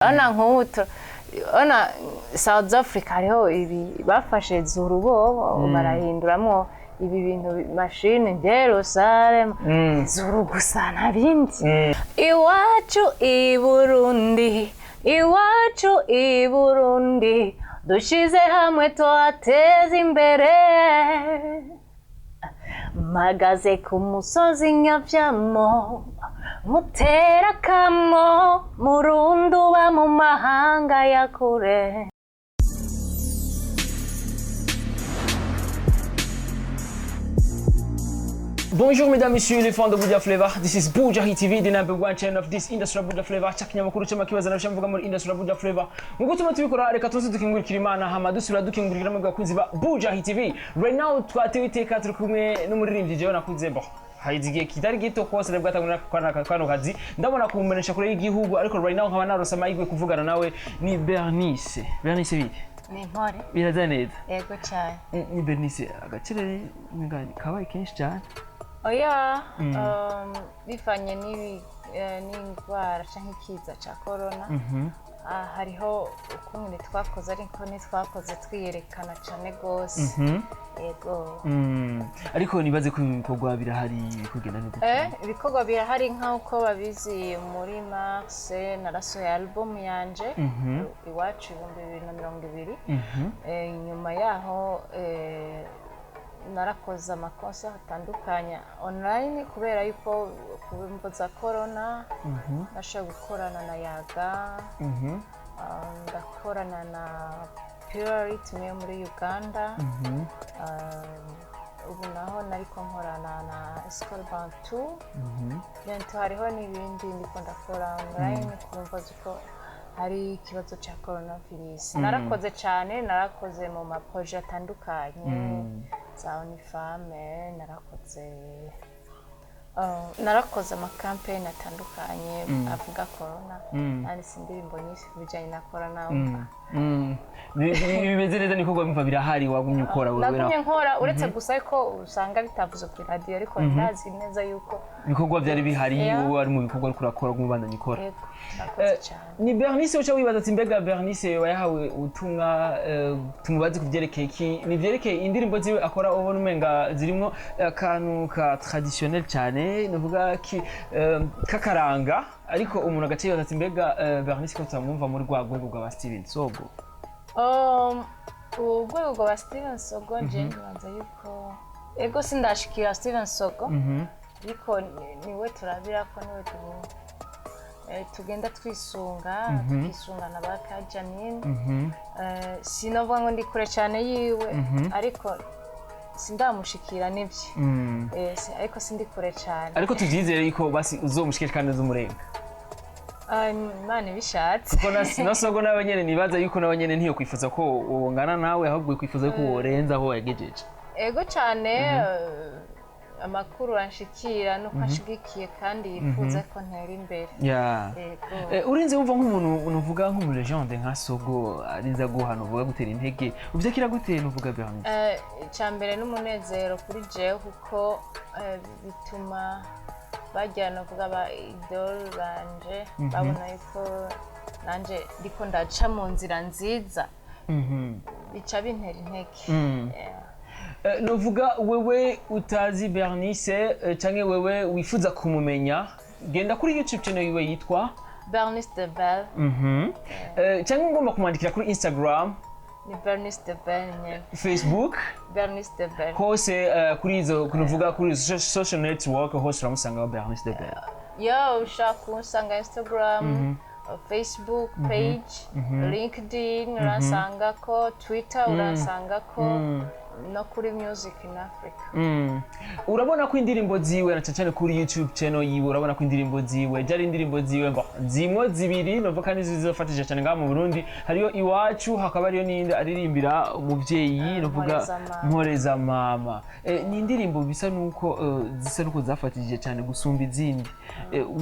Urabona nk'ubu urabona South Africa hariho ibi bafashe Zulu bo barahinduramwo ibi bintu mashine Jerusalem, Zulu gusa, nta bindi. Iwacu i Burundi, iwacu i Burundi, dushize hamwe twateza imbere. Mpagaze ku musozi Nyavyamo, mutera kamo murundi uba mu mahanga ya kure. Bonjour mesdames, messieurs, les fans de Buja Flavor. This is Buja Hit TV, the number one channel of this industry, Buja Flavor. Chakinyamakuru cy'amakibazo na mvuga muri industry Buja Flavor. Nkuko tuma tubikora, reka tuze dukingurikira Imana, hama dusubira dukingurikira mu bakunzi ba Buja Hit TV. Right now twatewe iteka, turi kumwe n'umuririmbyi jewe nakuze bo. Haize igihe kitari gito kose nibwo atangura kano kazi, ndabona kumumenyesha kure y'igihugu, ariko right now nkaba narose amahirwe kuvugana nawe. Ni Bernice. Bernice, bite? Ni impore. Biraza neza? Yego cyane. Ni Bernice, agaciro kabaye kenshi cyane. Oya, bivanye n'indwara canke ikiza ca corona, hariho ukungene twakoze, ariko ntitwakoze twiyerekana cane gose, yego. Ariko nibaze ko ibikorwa birahari, kugenda neza. Ibikorwa birahari, nk'uko babizi muri mars narasohoye album yanje Iwacu 2020. Inyuma yaho narakoze amakosa atandukanye online kubera yuko ku mvo za corona nashoboye gukorana na Yaga, ndakorana na Pure Rhythm yo muri Uganda. Ubu naho nariko nkorana na Escole Bantu. Bientôt hariho n'ibindi ndiko ndakora online ku mvo z'uko hari ikibazo cya coronavirus. Narakoze cyane, narakoze mu ma projets atandukanye za Unifame, narakoze ama campaign atandukanye avuga corona, nanditse indirimbo nyinshi ku bijyanye na corona. Bimeze neza, n'ibikorwa bimva birahari, wagumye ukora wewe. Nagumye nkora, uretse gusa ko usanga bitavuze ku iradiyo, ariko ndazi neza yuko ibikorwa byari bihari. Yeah. Wowe wari mu bikorwa ariko urakora, umubandanya ukora. Yego, nakoze cyane. Ni Bernice, uca wibaza ati mbega Bernice yoba yahawe ubutumwa, tumubaze ku byerekeye iki? Ni byerekeye indirimbo ziwe akora, ubona umenga zirimwo akantu ka traditionnel cyane, nuvuga ki k'akaranga, ariko umuntu agaca yibaza ati mbega Bernice ko tutamwumva muri rwa rwego rwa Steven Sogo? Urwego rwa Steven Sogo, nje nibaza yuko ego sindashikira Steven Sogo, ariko niwe turabira ko niwe tugenda twisunga, tukisungana ba Kajanine. Sinovuga ngo ndi kure cyane yiwe, ariko sindamushikira nibyo. Ariko sindi kure cyane. Ariko tuvyizere yuko basi uzomushikira kandi uzumurenga. Ah, Imana ibishatse. Kuko na Sogo nawe nyene nibaza yuko nawe nyene ntiyo kwifuza ko wongana nawe, ahubwo kwifuza yuko worenza aho yagejeje. Ego cyane, amakuru anshikira nuko anshigikiye kandi yifuza ko ntera imbere. Yego. Urinze wumva nk'umuntu nuvuga nk'umu légende nka Sogo arinze aguha, nuvuga gutera intege, uvyakira gute, nuvuga Bernice? Icya mbere n'umunezero kuri jewe, kuko bituma bajya no kuvuga ba idole banje babona yuko nanje ndiko ndaca mu nzira nziza, bica bintera intege. Yeah. Nuvuga wewe utazi Bernice, canke wewe wifuza kumumenya, genda kuri YouTube channel yiwe yitwa Bernice the Bell. Canke ugomba kumwandikira kuri Instagram? Ni Bernice the Bell nyene. Facebook? Bernice the Bell. Hose, kuri izo, kunuvuga kuri izo social network hose uramusangaho Bernice the Bell. Yo, ushaka kunsanga Instagram, Facebook page, LinkedIn uransangako, Twitter uransangako, no kuri Music in Africa. Urabona ko indirimbo ziwe, na cyane cyane kuri YouTube channel yiwe, urabona ko indirimbo ziwe byari indirimbo ziwe ngo zimwe zibiri novuga kandi zizofatije cyane ngaha mu Burundi, hariyo Iwacu, hakaba hariyo n'iyindi aririmbira umuvyeyi, novuga Mporeza Mama. Mporeza Mama. Ni indirimbo bisa nuko zisa nuko zafatije cyane gusumba izindi.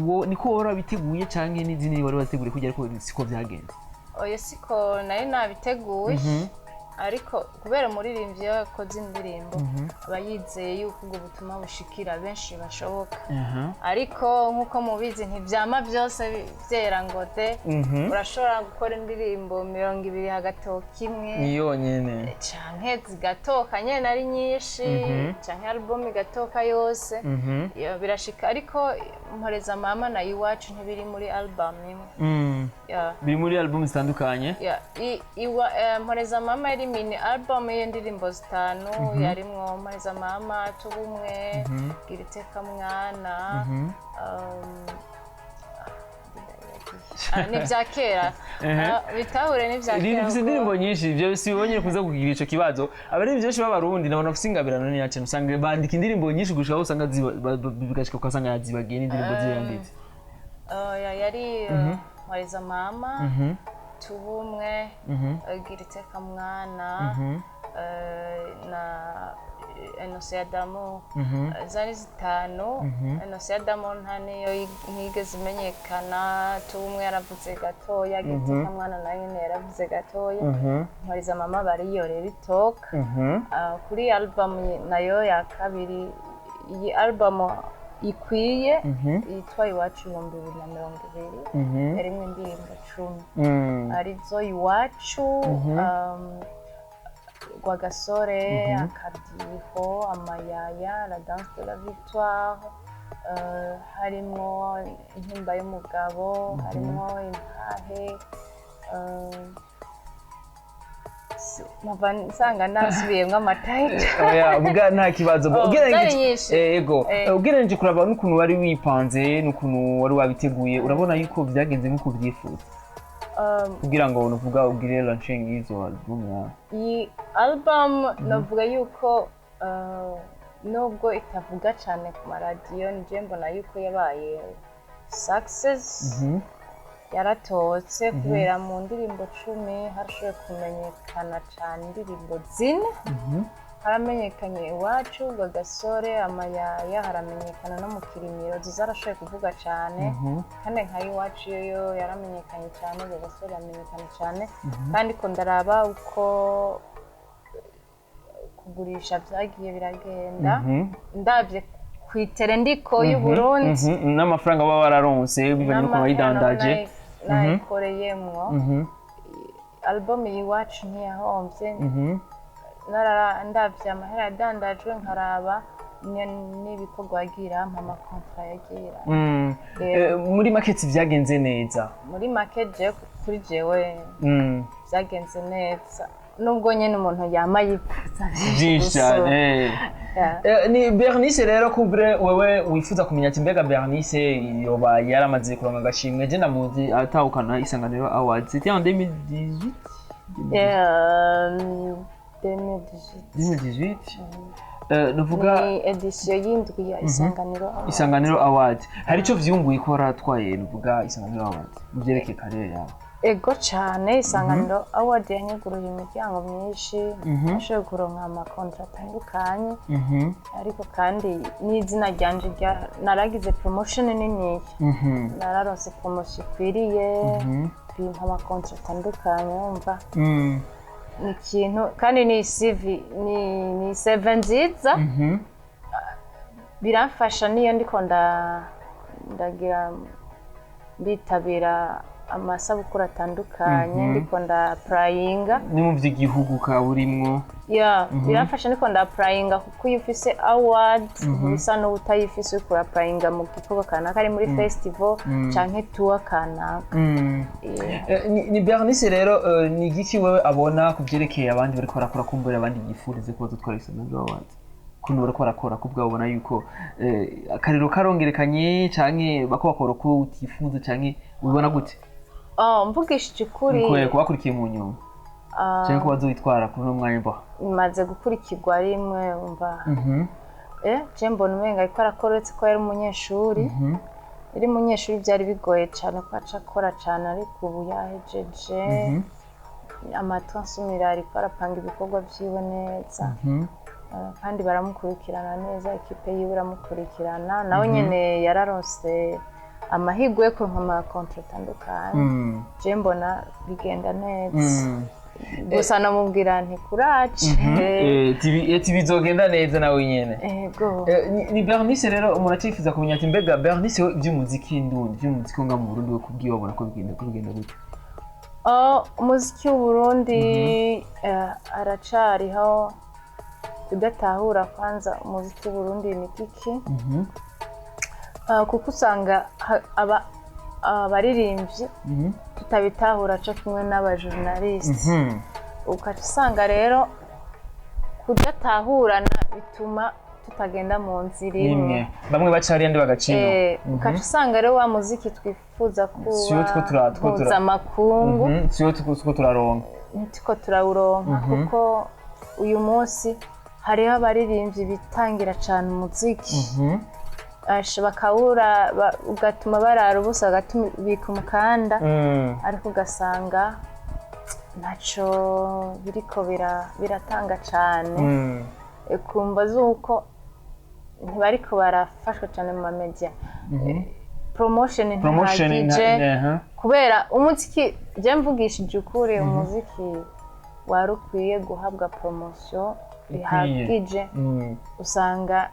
Wo niko wari wabiteguye canke n'izindi wari wateguriye kugira, ariko siko byagenze? Oya, siko nari nabiteguye. Ariko kubera umuririmbyi iyo yakoze indirimbo, aba yizeye yuko ubwo butumwa bushikira benshi bashoboka. Ariko nk'uko mubizi, ntibyama byose byera ngo de. Urashobora gukora indirimbo 20, hagatoka imwe. Ni yonyene. Canke zigatoka nyene ari nyinshi, canke album igatoka yose. Iyo birashika, ariko Mporeza Mama na Iwacu ntibiri muri album imwe. Yeah. Biri muri album zitandukanye. Yeah, Mporeza Mama yari mini album y'indirimbo zitanu, yarimwo Mporeza Mama, Tubumwe, Gira Iteka Mwana, ni ibya kera. Bitahure, ni ibya kera. Rifise indirimbo nyinshi. Ivyo si bonyene kuza kugira ico kibazo. Abaririmbyi benshi b'Abarundi nabona bafise ingabirano nini cyane, usanga bandika indirimbo nyinshi gushika aho usanga bigashika ugasanga yazibagiye n'indirimbo ziwe yanditse. Yari Mporeza Mama, Tubumwe, Gira Iteka Mwana, na Enunciadamo. Zari zitanu. Enunciadamo nta niyo ntiyigeze imenyekana. Tubumwe yaravuze gatoya, Gira Iteka Mwana nayo nyene yaravuze gatoya, Mporeza Mama bariyorera itoka. Kuri album nayo ya kabiri, iyi album ikwiye yitwa Iwacu 2020, yarimwo indirimbo 10, arizo Iwacu, Rwagasore, Akadiho, Amayaya, La Danse de la Victoire, harimwo Intimba y'Umugabo, harimwo Intahe, mpava nsanga nasubiyemwo amatayito. Oya, muga nta kibazo. Oh, Ugereranije zari nyinshi. Yego. Ugereranije kuraba n'ukuntu wari wipanze n'ukuntu wari wabiteguye, urabona yuko byagenze nk'uko ubyifuza kugira ngo nuvuga ugire launching y'izo album yawe? Iyi album navuga yuko nubwo itavuga cyane ku maradiyo, nije mbona yuko yabaye success. Yaratotse kubera mu ndirimbo 10 harashoboye kumenyekana cyane indirimbo zine. Haramenyekanye Iwacu, Rwagasore, Amayaya, haramenyekana no mu Kirimiro. Zarashoboye kuvuga cyane, kandi nka Iwacu yo yaramenyekanye cyane, Rwagasore yaramenyekanye cyane. Kandi ko ndaraba uko kugurisha byagiye biragenda, ndabye ku itere ndiko y'u Burundi N'amafaranga baba bararonse bivanye n'ukuntu wayidandaje. Nayikoreyemwo album Iwacu ntiyahombye. Ndabye amahera yadandajwe, nkaraba n'ibikorwa yagira mpa, amakontra yagira. Muri make byagenze neza. Muri make kuri jewe byagenze neza, nubwo nyine umuntu yama yifuza byinshi cyane. Yeah. Ni Bernice rero, kubre wewe wifuza kumenya ati mbega Bernice yoba yaramaze kuronka agashimwe? Je ndamuzi atahukana Isanganiro Awards, c'était en 2018. Yeah, 2018. 2018, nuvuga Ni édition y'indwi ya Isanganiro Awards. Isanganiro Awards, hari icyo vyunguye ko waratwaye, nuvuga, Isanganiro Awards mu vyerekeye carrière yawe? Ego cyane, Isanganiro Award yanyuguruye imiryango myinshi, nashoboye kuronka amakontra atandukanye, ariko kandi n'izina ryanje naragize promotion niniya, nararonse promotion ikwiriye, bimpa amakontra atandukanye, wumva ni ikintu, kandi ni CV, ni CV nziza. Biramfasha niyo ndiko ndagira nditabira amasabukuru atandukanye, ndiko nda-applyinga. Ni mu vy'igihugu kaburimwo. Ya, biramfasha ndiko nda-applyinga, kuko iyo ufise award bisa n'utayifise uriko ura-applyinga mu gikorwa kanaka, ari muri festival canke tour kanaka. Yeah. Ni Bernice rero, ni igiki wewe abona ku vyerekeye abandi bariko barakora, kumbura abandi yifurize ko bazotwara Isanganiro Awards, ukuntu bariko barakora, ko ubwabo ubona yuko akariro karongerekanye, canke bako bakora uko utifuza, canke ubibona gute? Oh, mvugishije ukuri, Nkuko kubakurikiye mu nyuma canke ko bazowitwara kuri uno mwanya mba maze gukurikirwa rimwe, umva, je mbona umenga ariko arakora, uretse ko yari umunyeshuri. Yari umunyeshuri, byari bigoye cyane ko aca akora cyane, ariko ubu yahejeje, amatwi ansumira, ariko arapanga ibikorwa byiwe neza. Kandi baramukurikirana neza, ekipe yiwe iramukurikirana, nawe nyene yararonse amahirwe yo kuronka amakontra atandukanye. Je mbona bigenda neza. Gusa namubwira nti courage. Ati bizogenda neza nawe nyene. Ego. Ni Bernice rero, umuntu atifuza kumenya ati mbega Bernice we, iby'umuziki ndundi, iby'umuziki wo ngaha mu Burundi, we kubwiwe babona ko bigenda gute? Oh, umuziki w'Uburundi aracariho kudatahura kwanza umuziki w'Uburundi ni kiki, kuko usanga abaririmbyi tutabitahura co kimwe n'abajournaliste, ugaca usanga rero kudatahurana bituma tutagenda mu nzira imwe. Imwe, bamwe baca hariya, andi bagacino. Ugaca usanga rero wa muziki twifuza kuba Siyo two mpuzamakungu Siyo two turaronka. Ntitiko turawuronka, kuko uyu munsi hariho abaririmbyi bitangira cyane umuziki. Asha, bakawura ugatuma barara ubusa, bagatubika umukanda, ariko ugasanga ntaco biriko biratanga cane. Kumva z'uko ntibariko barafashwa cane mu mamedia, promotion Promotion ntihagije, kubera umuziki, je mvugishije ukuri, umuziki wari ukwiye guhabwa promotion bihagije. Usanga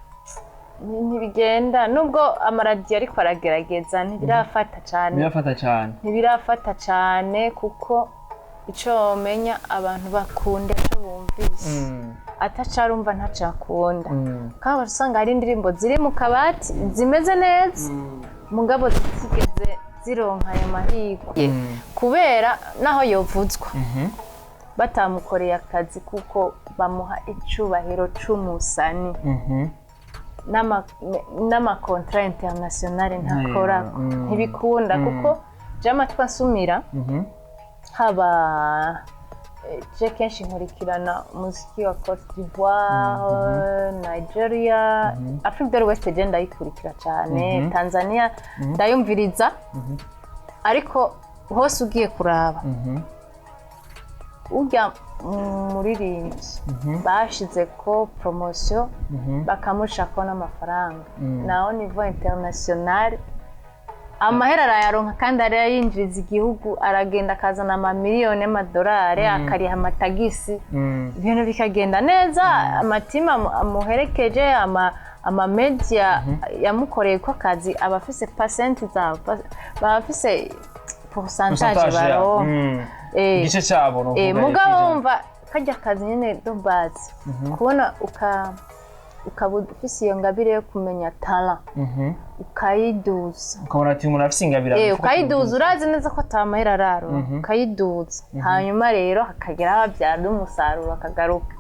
ntibigenda, nubwo amaradiyo ariko aragerageza, ntibirafata cane. Birafata cane. Ntibirafata cane, kuko ico womenya, abantu bakunda ico bumvise. Atacarumva ntacakunda. Kandi usanga hari indirimbo ziri mu kabati zimeze neza, mugabo zitigeze zironka ayo mahirwe, kubera naho yovuzwa batamukoreye akazi, kuko bamuha icubahiro c'umusani n'amakontra internationale ntakorako. Ntibikunda, kuko je amatwi ansumira, haba je kenshi nkurikirana umuziki wa Cote d'Ivoire, Nigeria, Afrique de l'Ouest, je ndayikurikira cyane, Tanzania ndayumviriza, ariko hose ugiye kuraba, urya muririmbyi bashize ko promotion, bakamushako n'amafaranga, naho niveau international amahera arayaronka, kandi arayinjiriza igihugu, aragenda akazana amamiliyoni y'amadolari, akariha amatagisi, ibintu bikagenda neza, amatima amuherekeje, amamedia yamukoreye ko akazi, aba afise pasenti zabo, baba afise pourcentage Pourcentage yabo. baronka. Igice cyabo ni ukuvuga mugabo kw'ijana. Wumva karya kazi nyene de base, kubona ukaba ufise iyo ngabire yo kumenya talent, ukayiduza. Ukabona ati umuntu afise ingabire, ukayiduza, urazi neza ko atamahera araro, ukayiduza, hanyuma rero hakagera aho abyara n'umusaruro, akagaruka,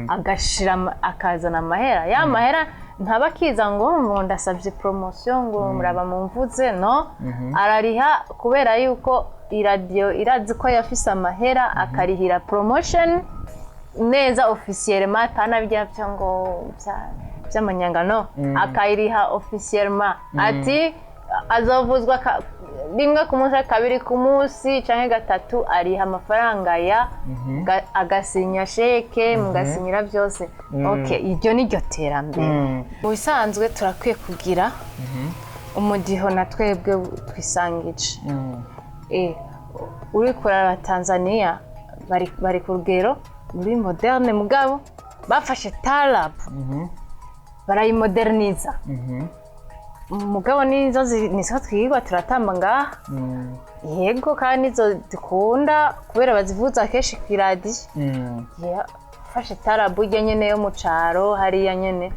agashira akazana amahera, ya mahera ntaba akiza ngo ndasabye promotion, ngo muraba mumvuze, no arariha, kubera yuko iradiyo irazi ko yafise amahera, akarihira promotion neza officiellement, apana bijya byo ngo by'amanyanga, no akayiriha officiellement, ati azovuzwa rimwe ku munsi, kabiri ku munsi canke gatatu, ariha amafaranga ya agasinya chèque, mugasinyira byose. Okay, iryo ni ryo terambere. Mu bisanzwe turakwiye kugira umudiho na twebwe twisangije. Uri kuraba Tanzania, bari ku rugero muri moderne, mugabo bafashe tarab barayimoderniza, mugabo nizo nizo twigwa turatamba ngaha. Yego, kandi nizo dukunda kubera bazivuza kenshi ku iradiyo. Yafashe tarabu irya nyene yo mu caro hariya nyene,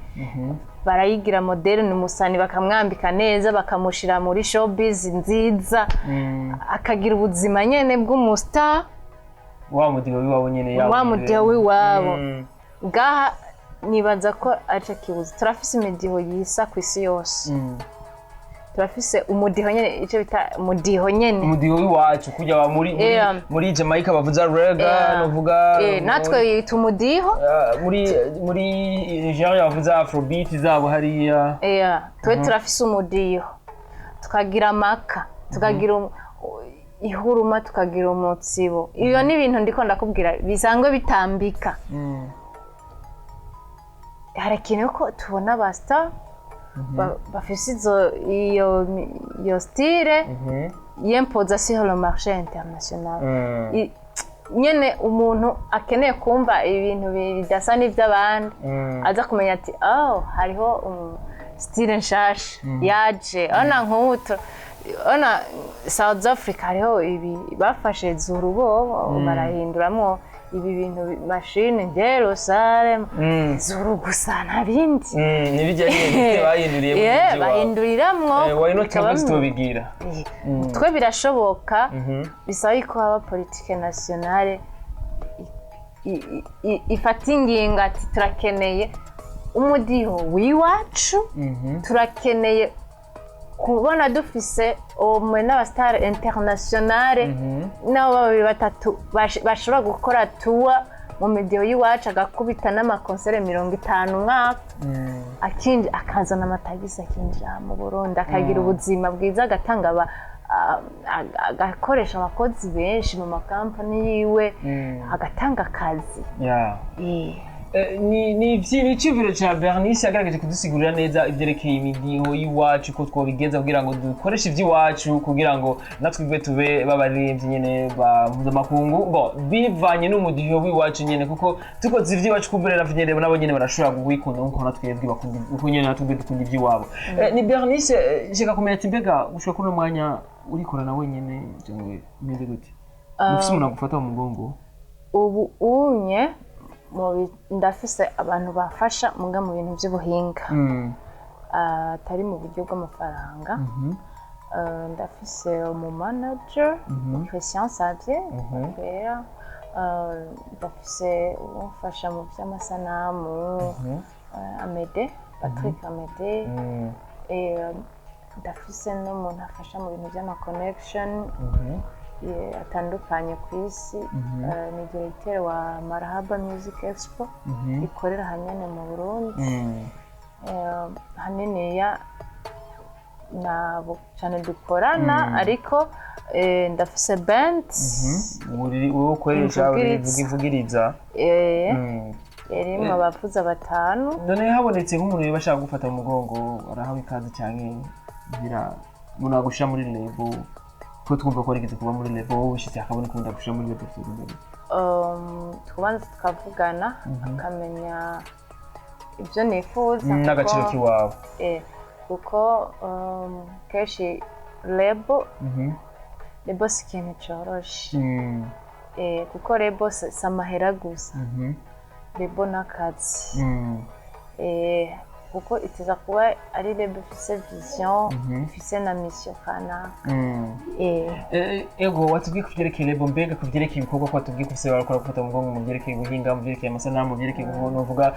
barayigira moderne, umusani bakamwambika neza, bakamushira muri showbiz nziza, akagira ubuzima nyene bw'umustar. Wa mudiho w'iwabo nyene yabo. Wa mudiho w'iwabo. Ngaha nibaza ko arico kibuze. Turafise imidiho yisa ku isi yose. Turafise umudiho nyene, ico bita umudiho nyene. Umudiho w'iwacu kujya wa muri Jamaica bavuza reggae, novuga natwe yita umudiho. Muri Nigeria bavuza afrobeat zabo hariya. Yeah, twe turafise umudiho, tukagira amaka, tukagira ihuruma, tukagira umutsibo. Ibyo ni ibintu ndiko ndakubwira bisanzwe bitambika. Harakenewe ko tubona ba star bafise izo iyo style yempoza sur le marché international. Nyene umuntu akeneye kumva ibintu bidasa n'ivy'abandi aza kumenya ati: "Oh, hariho style nshasha yaje." Ona nk'utu, ona South Africa, hariho ibi bafashe Zulu, bo barahinduramwo ibi bintu, machine Jerusalem, Zulu gusa, nta bindi. Nibijya nyine bahinduriye mu mujyi wawe. Bahinduriramwo. Why not? Bikaba Twese tubigira. Twe birashoboka, bisaba yuko haba politique nationale ifata ingingo ati: "Turakeneye umudiho w'iwacu, turakeneye kubona dufise umwe n'aba star internationale n'abo babiri batatu bashobora gukora tour mu midiho y'iwacu, agakubita n'ama concert 50 umwaka, akazana amatagisi, akinjira mu Burundi, akagira ubuzima bwiza, agatanga agakoresha abakozi benshi mu makampani yiwe, agatanga akazi." Ni iciyumviro ca Bernice, yagerageje kudusigurira neza ivyerekeye imidiho y'iwacu, ko twobigenza kugira ngo dukoreshe ivy'iwacu, kugira ngo natwe ubwe tube b'abaririmbyi nyene ba mpuzamakungu, bo bivanye n'umudiho w'iwacu nyene, kuko tukoze ivy'iwacu kumbure navyo nyene nabo nyene barashobora kuwikunda nkuko natwebwe bakunda, uko nyene natwe dukunda ivy'iwabo. Ni Bernice, nshaka kumenya ati: mbega gushika kuri uno mwanya urikorana wenyene cyangwa bimeze gute? Ufise umuntu agufata mu mugongo? Ubu unye ndafise abantu bafasha muga mu bintu by'ubuhinga, atari mu buryo bw'amafaranga. Ndafise umu manager, Christian Savye Kwera. Ndafise uwumfasha mu by'amasanamu, Amede, Patrick Amede. Ndafise n'umuntu afasha mu bintu by'ama connection atandukanye ku isi. Ni directeur wa Marhaba Music Expo ikorera hanyene mu Burundi. Haniniya nabo cyane dukorana, ariko ndafise band. Wowe ukoresha? Imvugiriza. Ivugiriza. Irimwo abavuza batanu. None habonetse nk'umuntu yoba ashaka gufata mu mugongo, arahawe ikaze, canke ngira umuntu agushira muri label, ko twumva ko warigeze kuba muri label, wowe ushitse hakaboneka umuntu agushira muri label, vyogenda gute? Tubanza tukavugana, akamenya ibyo nifuza n'agaciro k'iwawe. Kuko kenshi label si ikintu coroshe. Kuko label si amahera gusa, label n'akazi. Kuko iteza kuba ari label ifise vision, ifise na mission kanaka. Ego, watubwiye ku vyerekeye label. Mbega ku vyerekeye ibikorwa, ko watubwiye ko ufise barakora gufata mu mugongo mu vyerekeye ubuhinga, mu vyerekeye amasanamu, mu vyerekeye novuga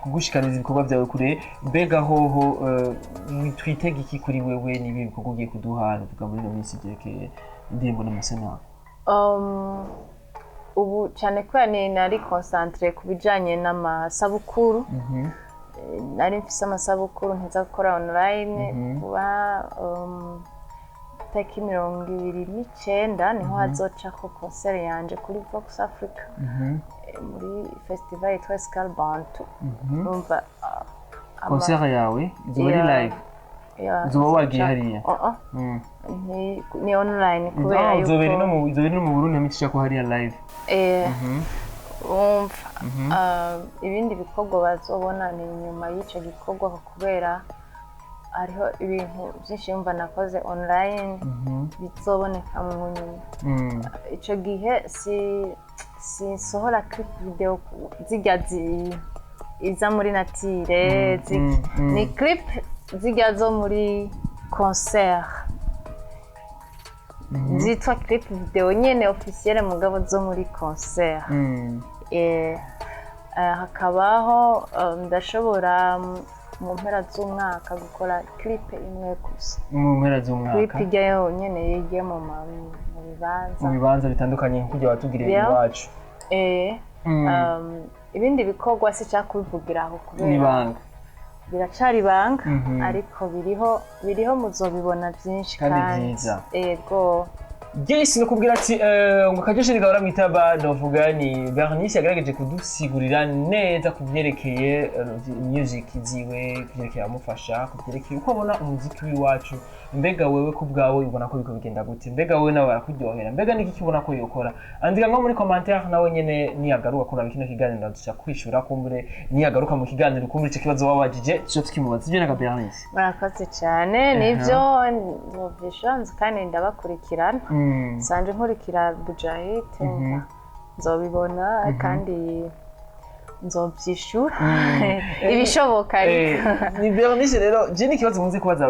kugushikaniza ibikorwa vyawe kure, mbega hoho twitege iki kuri wewe? Nibi bikorwa ugiye kuduha, novuga muri ino minsi, vyerekeye indirimbo n'amasanamu? Ubu cyane kubera ni nari concentré ku bijanye n'amasabukuru. Nari mfise amasabukuru ntiza gukora online kuba tariki 29 niho hazocako concert yanje kuri Vox Africa, muri festival yitwa Escale Bantu. Urumva Concert yawe izoba ari live? Yeah, Uzoba wagiye izoca- hariya? Oh, oh. Ni online kubera Ah, uzobera ino yuko uzobera ino mu Burundi, hamwe ko hariya live. Wumva, ibindi bikorwa bazobona ni nyuma y'ico gikorwa, kubera hariho ibintu byinshi yumva nakoze online bizoboneka mu nyuma. Ico gihe si sinsohora clip video zijya iza muri nature, ni clip zijya zo muri concert zitwa clip video nyene officielle, mugabo zo muri concert. Hakabaho ndashobora mu mpera z'umwaka gukora clip imwe gusa. Mu mpera Clip z'umwaka. Ijya yonyene ijya mu bibanza. Mu bibanza bitandukanye nk'uko watubwiriye iwacu. Ibindi bikorwa sinshaka kubivugira aho kubera N'ibanga. Biracari ibanga, ariko biriho, biriho, muzobibona byinshi. Kandi vyiza. Ego. Yes, nakubwira ati ngo kajeshe rigahora mwitaba. Novuga ni Bernice yagerageje kudusigurira neza ku byerekeye music ziwe, ku byerekeye amufasha, ku byerekeye uko abona umuziki w'iwacu. Mbega wewe ku bwawe ubona ko biriko bigenda gute? Mbega wewe nawe arakuryohera? Mbega niki kibona ko yokora? Andika nko muri commentaire, nawe nyene niyagaruka kuraba kino kiganiro duca kwishura. Kumbure niyagaruka mu kiganiro, kumbure ico kibazo wabajije tuca tukimubaza. Sivyo naga Bernice? Murakoze cyane, nibyo nzovyishura kandi ndabakurikirana. Sanje nkurikira Buja Hit, nzobibona kandi nzobyishura ibishoboka ariko. Ni Bernice rero, je ni ikibazo nkunze kubaza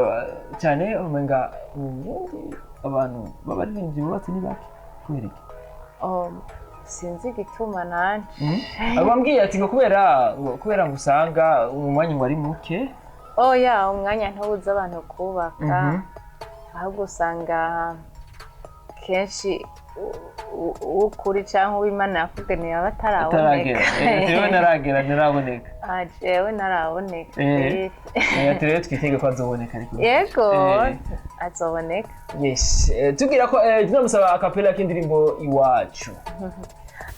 cyane, umenga mu Burundi abantu b'abaririmbyi bubatse ni bake, kubera iki? Oh, sinzi igituma nanje. Bambwiye ati ngo kubera ngo usanga umwanya ngo ari muke. Oya, umwanya ntubuza abantu kubaka, ahubwo usanga kenshi ukuri cyangwa uwimana yakugeneye aba ataragera. ataraboneka. Jewe ntaragera, ntaraboneka. Ah, jewe ntaraboneka. Ati rero twitege ko azoboneka ariko. Yego, azoboneka. Yes, tubwira ko tunamusaba a cappella k'indirimbo Iwacu.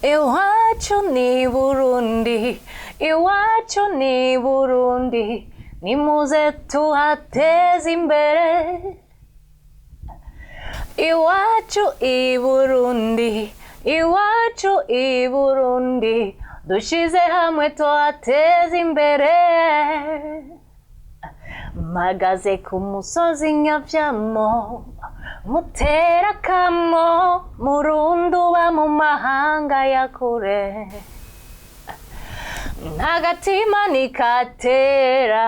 Iwacu ni Burundi, iwacu ni Burundi, nimuze tuhateze imbere. Iwacu i Burundi, iwacu i Burundi, dushize hamwe tuhateze imbere. Mpagaze ku musozi Nyavyamo, mutera kamo murundi uba mu mahanga ya kure, ntagatima nikatera,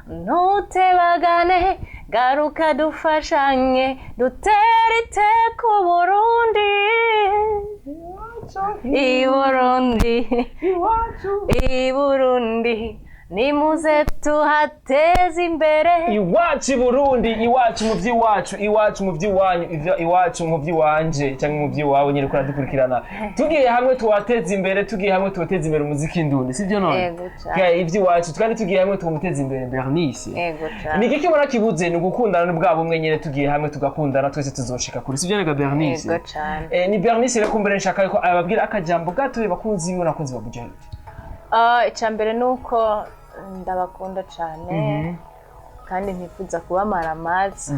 ntutebagane, garuka dufashanye dutere iteka Uburundi, i Burundi, i Burundi, nimuze tuhateze imbere. Iwacu i Burundi, iwacu mu by'iwacu, iwacu mu by'iwanyu, iwacu mu by'iwanje cyangwa mu by'iwawe nyine kuradukurikirana. Tugiye hamwe tuwateza imbere, tugiye hamwe tuwateza imbere umuziki ndundi, sibyo none? Yego cane. Iby'iwacu twari tugiye hamwe tuwumuteza imbere, Bernice. Yego cane. Ni igiki ubona kibuze? Ni ugukundana bwa bumwe nyine. Tugiye hamwe tugakundana twese tuzoshika kure, sibyo rega Bernice? Yego cane. Ni Bernice rero, kumbere nshaka ko ababwira akajambo gato bakunzi biwe n'abakunzi ba Buja Hit. Ah, icya mbere ni uko ndabakunda cyane kandi ntifuza kubamara amazi.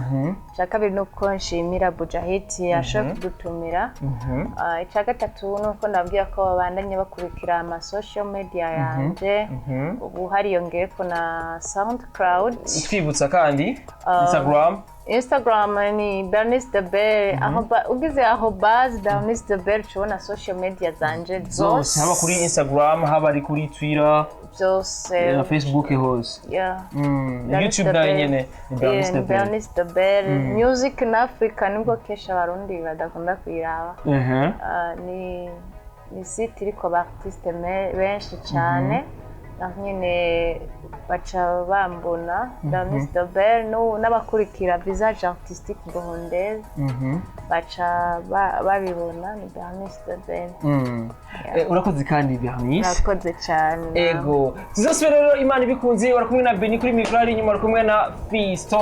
Icya kabiri ni uko nshimira Buja Hit yashoboye kudutumira. Ah, icya gatatu ni uko ndabwira ko babandanye bakurikira ama social media yanje. Ubu hariyongeyeko na SoundCloud. Twibutsa kandi Instagram. Instagram ni Bernice the Bell. Aho ugize aho base Bernice the Bell ucubona social media zanje zose. Zose. Haba kuri Instagram, haba ari kuri Twitter byose. Na Facebook hose. Yeah. Bernice YouTube the nayo Bell. nyene ni Bernice the Yeah, Bell. Bernice the Bell Music in Africa, nubwo kenshi Abarundi badakunda kuyiraba. Ah, ni site iriko ba artiste benshi cyane, naho nyine baca bambona Bernice the Bell, n'abakurikira Visage Artistique Burundaise baca babibona ni Bernice the Bell. Urakoze kandi Bernice. Murakoze cyane. Ego, tuzosubira rero Imana ibikunze. Uri kumwe na Beni kuri mikoro, ari inyuma uri kumwe na Fisto.